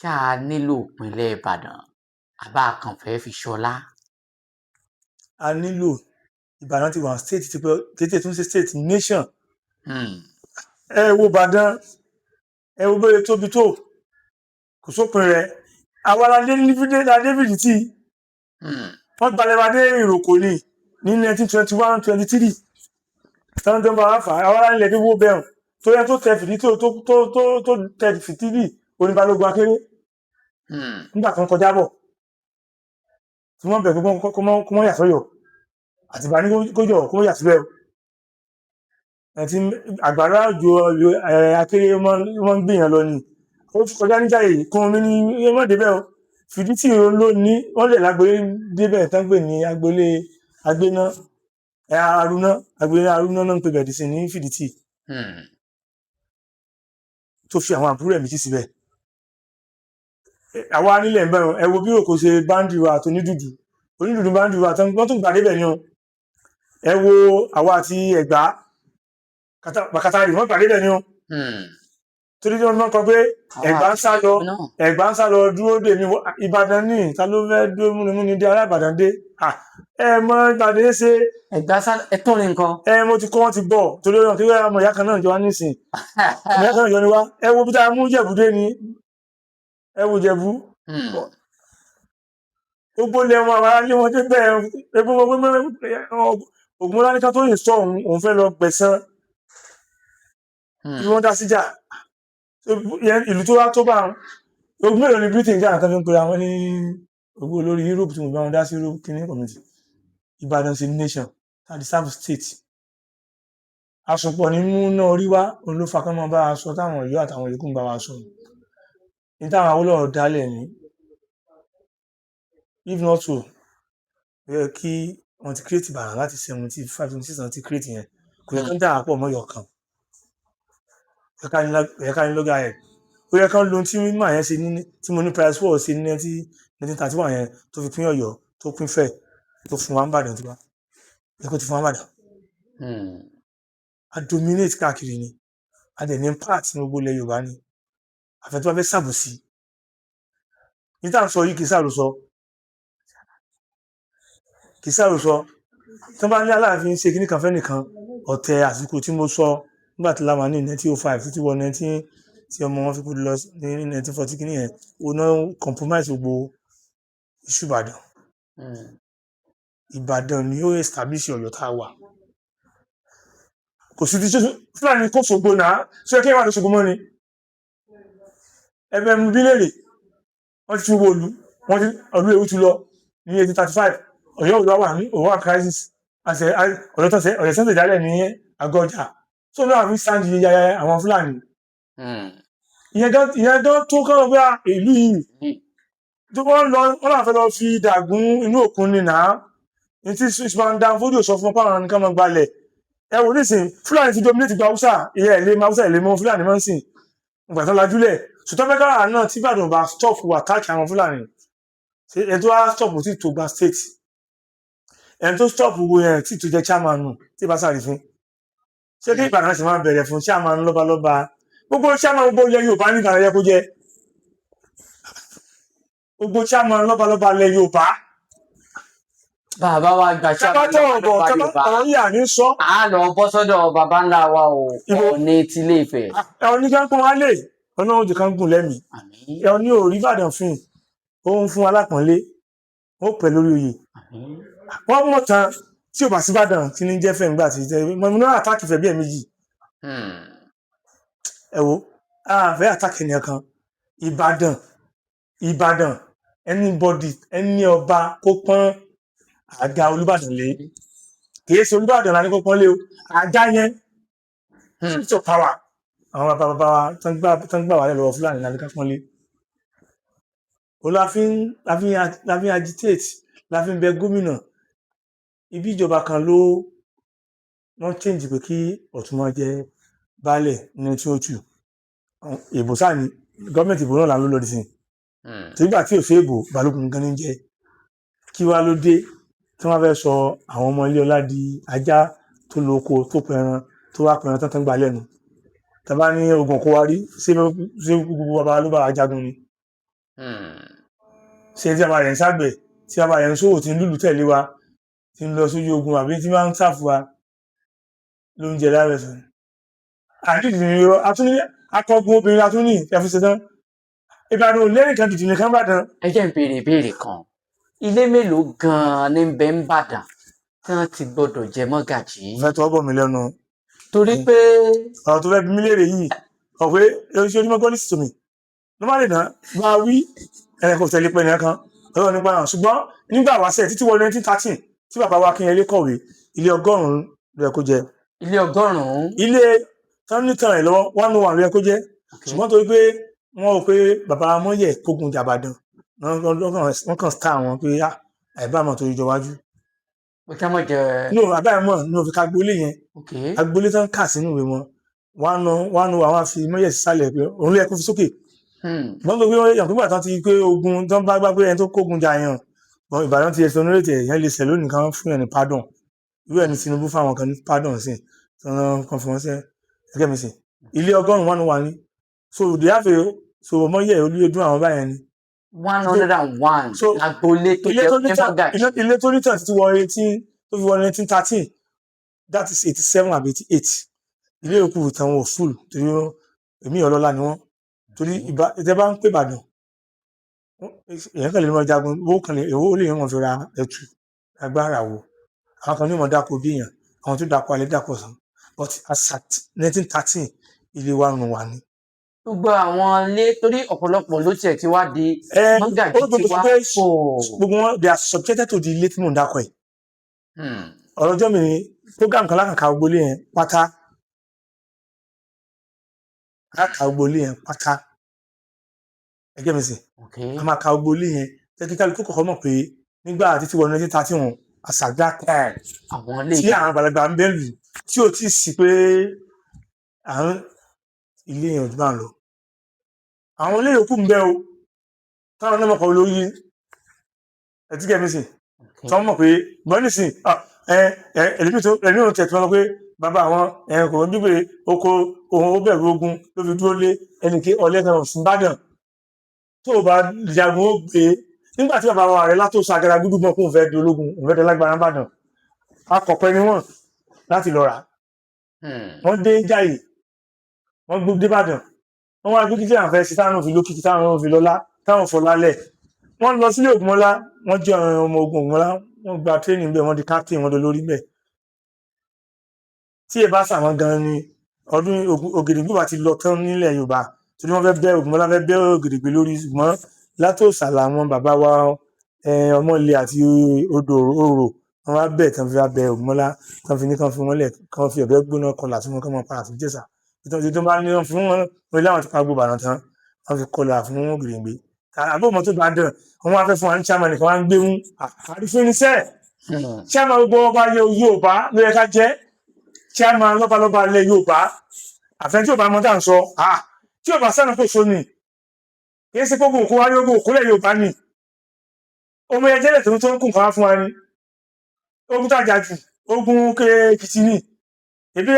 Ṣá a nílò ìpínlẹ̀ Ìbàdàn àbá kan fẹ́ fi ṣọlá? A nílò. Ìbàdàn ti wà state ti pẹ́, kété tún ṣe state, nation. Ẹ wo Ìbàdàn, ẹ wo bóyá tóbi tó, kò sópin rẹ̀. Àwa la dé la David tí wọ́n gbalẹ̀ wa dé Ìrókò ní 1921, 23 tán tó ń bá wa fà á. Àwa la nílẹ̀ dé wó bẹ́ẹ̀ tó yẹ tó tẹ fìdí tó tẹ fìdí oníbalógun akéré nígbà tó ń kọjá bọ̀ tí wọ́n bẹ̀ kó mọ́ yà sọ́yọ̀ àtìbá ní kó jọ kó mọ́ yà síbẹ̀ o. Ẹ ti àgbàrá òjò akéré máa ń gbìyàn lọ ni ó ti kọjá níjà yìí kún omi ní ẹ má débẹ̀ o. Fìdí tí ló ní wọ́n lè lágbolé débẹ̀ tán gbè ní agbolé agbéná ẹ arúná, agbolé arúná náà ń pè bẹ̀rẹ̀ sí ní Fìdítì tó fi àwọn àbúrò ẹ̀ méjì síbẹ̀. Àwa nílẹ̀ ń bẹ̀rù. Ẹ wo bí òkò ṣe boundary wa àti onídùdù, onídùdù boundary wa tán wọ́n tún gbà débẹ̀ ni o. Ẹ wo àwa àti Ẹ̀gbá Bàkátàrí, wọ́n gbà débẹ̀ ni o torí tí wọ́n máa ń kọ pé Ẹ̀gbá ń sá lọ náà. Ẹ̀gbá ń sá lọ dúró dè mí. Ìbàdàn ní ta ló fẹ́ dúró múnimúni dé ará Ìbàdàn dé. Ah, ẹ mọ Ìbàdàn ṣe. Ẹ̀gbá sá ẹ tún ní nǹkan. Ẹ mo ti kọ́, wọ́n ti gbọ́ torí ọ̀nà tí ọmọ ìyá kan náà jọ wá nísìn, ọmọ ìyá kan náà jọ ni wá. Ẹ wo bí tá a mú Jẹ̀bú dé ni, ẹ wo Jẹ̀bú gbogbo ilẹ̀ wọn, àwọn aráàlú wọn dé bẹ́ẹ̀. Gbogbo Ògúnmọ́lá ní ká tó yìn sọ òun, òun fẹ́ lọ gbẹ̀san bí wọ́n dá síjà. So, ìlú tó wá tó bá wọn, ogun mélòó ni Britain jà tán fi ń pera wọn ní ogun olórí Europe tí mo bá wọn dá sí Europe kìíní community? Ìbàdàn sí nation tá deserve state. Àsopọ̀ ní mú náà orí wá, òun ló fa kán máa bá a sọ táwọn Ọ̀yọ́ àtàwọn yòókù ń bá wa sọ ní táwọn Awólọ́wọ̀ dálẹ̀ ní. If not so, ó yẹ kí wọ́n ti create Ìbàdàn láti 75, 76 wọ́n ti create yẹn. Kò yẹ kán dà á pọ̀ mọ́ Ọ̀yọ́ kan. Ó yẹ ká ní lọ́gà ẹ̀, ó yẹ kán lo ohun tí mímọ̀ yẹn ṣe ní tí mo ní price war ṣe ní 1931 yẹn tó fi pín Ọ̀yọ́, tó pín Ifẹ̀, tó fún wa ń Ìbàdàn tiwa. Ó yẹ kó ti fún wa ń Ìbàdàn. A dominate káàkiri ni, a dẹ̀ ní part ní gbogbo ilẹ̀ Yorùbá ni. Àfẹ́ tó bá fẹ́ ṣàbòsí ní tá à ń sọ yìí, kì í ṣàròsọ, kì í ṣàròsọ. Tí wọ́n bá ní Aláàfin ṣe kíní kan fẹ́ nìkan, ọ̀tẹ̀ àsìkò tí mo sọ nígbà tí láwa ní 1905 títí wọ 19 tí ọmọ wọn fi kú lọ ní 1940 kíní yẹn, ó ná compromise gbogbo iṣu Ìbàdàn. Ìbàdàn ni ó establish Ọ̀yọ́ tá a wà. Kò sí ti Fúlàní kó Ṣògbó náà ṣé kí wọ́n wà lóṣogbo mọ́ ni ẹgbẹ́ mu bílẹ̀rì. Wọ́n ti tún gbogbo òlu, wọ́n ti ọdún ewu ti lọ ní 1835. Ọ̀yọ́ òlu wà ní òwò crisis àṣẹ Ọ̀yọ́ tó ṣe Ọ̀yọ́ sẹ́ńtẹ̀ jálẹ̀ ní àgọ́ ọjà tó náà fi sáǹdì yẹyẹ àwọn Fúlàní. Ìyẹn gan tó kọ́ ọ pé ìlú yìí tó wọ́n lọ, wọ́n náà fẹ́ lọ fi dàgún inú òkun ni nàá ní tí Usman Dan Fodio sọ fún wọn pàwọn nǹkan máa gbalẹ̀. Ẹ wò nísìn, Fúlàní ti dominate gba Haúsá, ìyẹn ẹ̀ lé mọ Haúsá, ẹ̀ lé mọ Fúlàní mọ́ sìn ìgbà tó lajúlẹ̀. Ṣùgbọ́n fẹ́ kára náà tí Ìbàdàn bá stop attack àwọn Fúlàní, ẹni tó wá stop tí tó gba state, ẹni tó stop wo yẹn tí tó jẹ chairman nù tí bá sàrífín, ṣé kí Ìbàdàn sì máa bẹ̀rẹ̀ fún chairman lọ́balọ́ba? Gbogbo chairman gbogbo ilẹ̀ Yorùbá ní Ìbàdàn yẹ kó jẹ gbogbo chairman lọ́balọ́ba ilẹ̀ Yorùbá. Bàbá wa gba tábà chairman tọrọ bọ̀ lọ́balọ́ba tábà Yorùbá. Ọ̀rọ̀ yìí à ní sọ. A lọ bọ́ sọ́dọ̀ baba ńlá wa o. Ibo? Ọọ̀ni tilé Ifẹ̀. Ẹ ọ ní kí wọ́n pọ́n wá lè ọ̀nà òjò kan gùn lẹ́mìí. Àmín. Ẹ ọ ní òrí Ìbàdàn fún ó ń fún alápọ̀nlé, ó pẹ́ lórí oyè. Àmín. Wọ́n mọ̀ tán tí ò bá sí Ìbàdàn kí ní jẹ́ fẹ́ nígbà tí jẹ́ mo náà attack Ifẹ̀ bí ẹ̀ méjì. Ẹ wo, a fẹ́ attack ènìyàn kan. Ìbàdàn, Ìbàdàn, anybody, ẹni ọba kó pọ́n àga Olúbàdàn lé. Kìí ṣe Olúbàdàn la ní kó pọ́n lé o, àga yẹn, seat of power àwọn bàbá bàbá wa tán gbà wà lọ́wọ́ Fúlàní la ní ká pọ́n lé o. La fi ń agitate, la fi ń bẹ gómìnà ibi ìjọba kan ló wọ́n change pé kí Ọ̀tún máa jẹ baálẹ̀ ní 1902. Ìbò sáà ní gọ́ọ̀mẹ̀ntì, ìbò náà là ń lò lòdì sí nígbà tí ò sí ìbò, Balógun gan ní jẹ. Kí wá ló dé tí wọ́n fẹ́ sọ àwọn ọmọ ilé ọlá di ajá tó lo oko tó pẹran, tó wá pẹran tán tán gbà lẹ́nu? Tàbá ní ogun kó wa rí, ṣé gbogbo bàbá ló bá wa jagun ni? Ṣé tí bàbá rẹ̀ ń ságbẹ̀, tí bàbá rẹ̀ ń ṣòwò, tí ń lùlù tẹ̀lé wa, tí ń lọ sójú ogun àbí tí máa ń ṣàfù wa ló ń jẹ lábẹ́ sọ àdìdì ni irọ́. Atúní akọgun obìnrin atúní ẹ̀fún ṣetán. Ìbàdàn ò lẹ́nìkan dìdì nìkan bàdàn. Ẹ jẹ́ n béèrè ìbéèrè kan. Ilé mélòó gan-an ní bẹ ń bàdàn tí wọ́n ti gbọ́dọ̀ jẹ mọ́gàjí? Fẹ́ tọ́ bọ̀ mí lẹ́nu. Torí pé Ọ̀rọ̀ tó fẹ́ bí mí léèrè yìí, ọ̀pẹ́ oṣù ojúmọ́ gọ́lì sí tòmí normally náà bá wí ẹnì kò tẹ̀lé pẹ́ nìkan ọlọ́run nípa náà. Ṣùgbọ́n nígbà wáṣẹ̀ títí wọ 1913 tí bàbá wa Akínyẹlé kọ̀wé, ilé 100 ló yẹ kó jẹ. Ilé 100? Ilé tán nìkan rẹ̀ lọ́wọ́, 101 ló yẹ kó jẹ́. Ṣùgbọ́n torí pé wọ́n rò pé bàbá Mọ́yẹ̀ kógun jàbàdàn, wọ́n kàn star wọn pé ah, àìbámọ̀ torí jọ wájú. Pé ká má jẹ. No, àbámọ̀ ní òfin ká gbolé yẹn. Agbolé tán kà sínú ìwé wọn, 101, wọ́n á fi Mọ́yẹ̀ sísàlẹ̀ pé òun ló yẹ kó fi sókè. Wọ́n tó pé wọ́n yàn pípa tán ti pé ogun tán bá gbá pé ẹni tó kógun jà yàn wọn, Ìbàdàn ti exonerate ẹ̀, yẹn lè sẹ̀ lónìí kan fún yàn ní pardon. Irú ẹ̀ ní Tinubu fáwọn kan ní pardon sí tí wọ́n kàn fún wọn sẹ́ ẹgẹ́ mi sìn. Ilé 100, 101 ni. So they have a so Mọ́yẹ̀ Olúyẹdùn àwọn báyẹn ni. 101 So, lágboolé tó ilé jẹ tó ní nítàn mọ́gàjí. Ilé tó nítàn títí wọ 18 tó fi wọ 1913, that is 87 àbí 88. Ilé yòókù ìtàn wọn ò full torí èmi ọlọ́lá ni wọ́n, torí ìbá tẹ bá ń pè Ìbàdàn, èèyàn kàn lè máa jagun, owó kan lè owó lè wọn fi ra ẹtù agbára wo. Àwọn kan ní wọn dáko bí èèyàn, àwọn tó dáko alẹ́, dáko ọ̀sán, but as at 1913, ilé wa rùn wà ní. Gbogbo àwọn ilé, torí ọ̀pọ̀lọpọ̀ ló tiẹ̀ ti wá di Ẹ mọ́gàjí ó ti gbogbo wá pé pọ̀. Gbogbo wọn, they are subjected to the ilé tí mò ń dákọ̀ ẹ̀. Ọ̀rọ̀ ọjọ́ mi ni program kan lákàkà gbogbo ilé yẹn pátá, lákàkà gbogbo ilé yẹn pátá. Ẹgbẹ́ mi sì a máa ka gbogbo ilé yẹn tẹ́kí kálukú kọ̀ọ̀kan mọ̀ pé nígbà títí wọ 1931, as at that time Àwọn ilé tí àwọn àgbàlagbà ń bẹ́ẹ̀ lù tí ò tí ì sí pé à ń ilé yẹn ò jù bá ń lọ. Àwọn ilé yòókù ń bẹ o, táwọn náà mọ̀ kọ́ lórí ẹtí kẹ́mi sìn tí wọ́n mọ̀ pé gbọ́n nísìn ẹ ẹ ẹlẹ́mì tó ẹlẹ́mì tó tẹ̀ tí wọ́n sọ pé bàbá àwọn ẹ kò ń gbígbé oko òun, ó bẹ̀rù ogun ló fi dúró lé ẹnì kí ọlẹ́kan fún Ìbàdàn tó o bá jagun ó gbé. Nígbà tí bàbá wa rẹ̀ látòsọ agara gúdú mọ̀ kóun fẹ́ di ológun, òun fẹ́ di alágbára Ìbàdàn, akọ̀pẹ ni wọ́n láti lọ rà. Wọ́n dé Jàyè, wọ́n gbé débàdàn, wọ́n wá gbé kí àwọn fẹ́ ṣe táwọn fi lókìkí, táwọn fi lọ́lá, táwọn fọlá lẹ̀. Wọ́n lọ sílé Ògúnmọ́lá, wọ́n jẹ́ ọmọ ogun Ògúnmọ́lá, wọ́n gba training bẹ́ẹ̀, wọ́n di captain, wọ́n di olórí bẹ́ẹ̀. Tí ẹ bá sàwọn gan ni ọdún Ògèdèngbé bá ti lọ tán nílẹ̀ Yorùbá, torí wọ́n fẹ́ bẹ́ Ògúnmọ́lá, fẹ́ bẹ́ Ògèdèngbé lórí. Ṣùgbọ́n látòsà làwọn bàbá wa Ọmọlé àti odò òrò wọn wá bẹ̀ tán fi wá bẹ Ògúnmọ́lá, tán fi ní kán fi wọ́n lẹ̀, kán fi ọ̀bẹ gbóná kọlà tí wọ́n kán máa padà sí Ìjẹ̀ṣà. Ìtọ́jú tó bá ní wọ́n fún wọn, wọn láwọn ti pa gbogbo Ìbàdàn tán, wọ́n fi kọlà fún Ògèdèngbé. Àbó ọmọ tó bá dàn wọ́n wá fẹ́ fún wa ní chairman nìkan wá ń gbé mú àrífín níṣẹ́. Chairman gbogbo ọba Yorùbá ló yẹ ká jẹ́ chairman lọ́balọ́ba ilẹ̀ Yorùbá. Àfẹn tí ò bá mọ tá à ń sọ, tí ò bá sẹ́nu kò so ni, kì í ṣe gbogbo òkú wa ní gbogbo òkúlẹ̀ Yorùbá ni omi ẹjẹ́lẹ̀ tó ń kùn kan wá fún wa ni. Ogun tá a jà jù, ogun Èkìtì ni. Ebi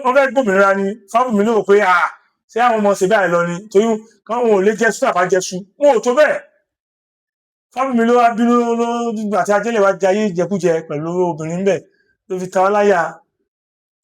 wọn fẹ́ gbòmìnira ni. Fábùmí ló rò pé ṣé àwọn ọmọ ṣe báyìí lọ ni, torí káwọn ò lè jẹ sùn àbá jẹ sùn, wọn ò tó bẹ́ẹ̀. Fábùmí ló wá bínú ló nígbà tí ajẹ́lẹ̀ wá jayé ìjẹkújẹ pẹ̀lú obìnrin bẹ́ẹ̀ ló fi ta wá láyà.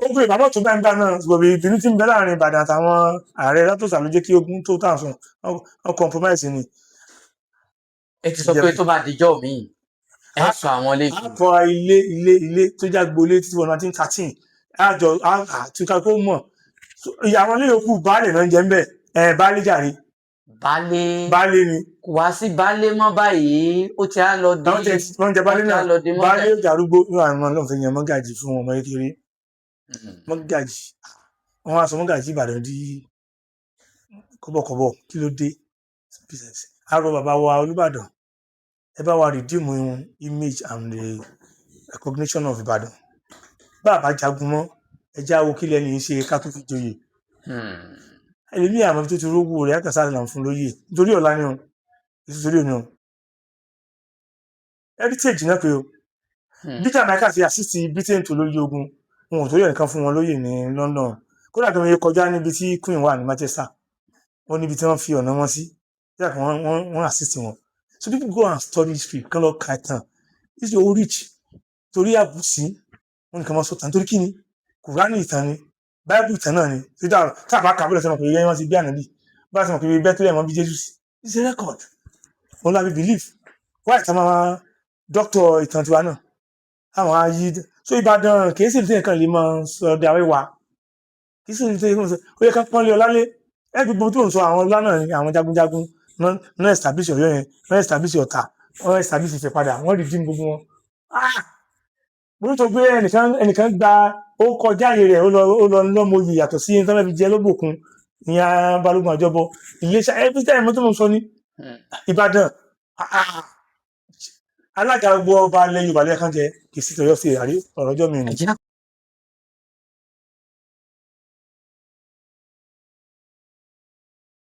Ogun ìbámọ̀ tó bá ń gbà náà, gbòbí ìbínú tí ń bẹ láàrin Ìbàdàn àtàwọn ààrẹ látòsà ló jẹ́ kí ogun tó tà sùn wọn compromise ni. Ẹ ti sọ pé tó bá dijọ́ míì ẹ sọ àwọn ilé. A kọ ilé ilé ilé tó jágbolé títí wọ 1913, àjọ àtúnkà kó mọ̀ àwọn ilé yòókù. Baálé náà ń jẹ ń bẹ̀ ẹ, baálé jàre. Baálé. Baálé ni. Kò wá sí baálé mọ́ báyìí, ó ti á lọ di Àwọn tẹ wọ́n jẹ baálé ó ti náà á lọ di baálé mọ́gàjí. Darúgbó ní àwọn ọlọ́run fi yan mọ́gàjì fún ọmọ kékeré. Mọ́gàjì, wọ́n wá sọ mọ́gàjì Ìbàdàn di kọ́bọ̀kọ́bọ̀. Kí ló dé? Àrò bàbá wa Olúbàdàn, ẹ bá wa redeem image and the recognition of Ìbàdàn. Bá a bá jagun mọ́, ẹ já wo kí lẹ́ni ṣe ká tó fi joyè. Ẹlòmíì àmọ́ tó ti rógbó rẹ̀ àkàsà là ń fún lóyè nítorí ọ̀la ni o, nítorí òní o. Heritage náà pé o. Bí Jamaica ti assist Britain tó lórí ogun, wọn ò tó yẹ nǹkan fún wọn lóyè ní London. Kódà tó ń yẹ kọjá níbi tí Queen wà ní Manchester, wọn níbi tí wọ́n fi ọ̀nà wọn sí. Yíyá kan wọ́n assist wọn. So people go and study history, kán lọ ka ìtàn. History ó rich. Torí àbùsí wọn nìkan máa sọ tàn, torí kí ni? Kùránì ìtàn ni, Báíbù ìtàn náà ni. Tí tá a bá kà bọ́lẹ̀ sọ́nà pé yẹn wọ́n ti bí ànábì, bá a sọ pé Bethlehem wọn bí Jésù sí, it's a record. Wọn lábí belief why ìtàn máa doctor ìtàn tiwa náà àwọn ayé. So Ìbàdàn kìí sì ní nǹkan lè máa sọ di àwẹ̀wà, kìí sì ní nǹkan sọ. Ó yẹ ká pọ́nlé ọlálé ẹ. Gbogbo tó ń sọ, àwọn ọlá náà ni àwọn jagunjagun náà establish Ọ̀yọ́ yẹn, náà establish Ọ̀tà, wọ́n establish Ifẹ̀ padà, wọ́n redeem gbogbo wọn. Ah, mo ní tó gbé ẹnìkan gba ó kọjá àyè rẹ̀, ó lọ lọ́mọye yàtọ̀ sí ẹni tó fẹ́ fi jẹ lóbòkun ní Balógun Àjọbọ Iléṣà. Every time mo tó mọ̀ sọ ní Ìbàdàn, ah, ah, alága gbogbo ọba ilẹ̀ Yorùbá lẹ́ẹ̀kan jẹ kì í sí tọ̀yọ́ sí ọ̀rọ̀ ọjọ́ mi ni. Ẹ jẹ́.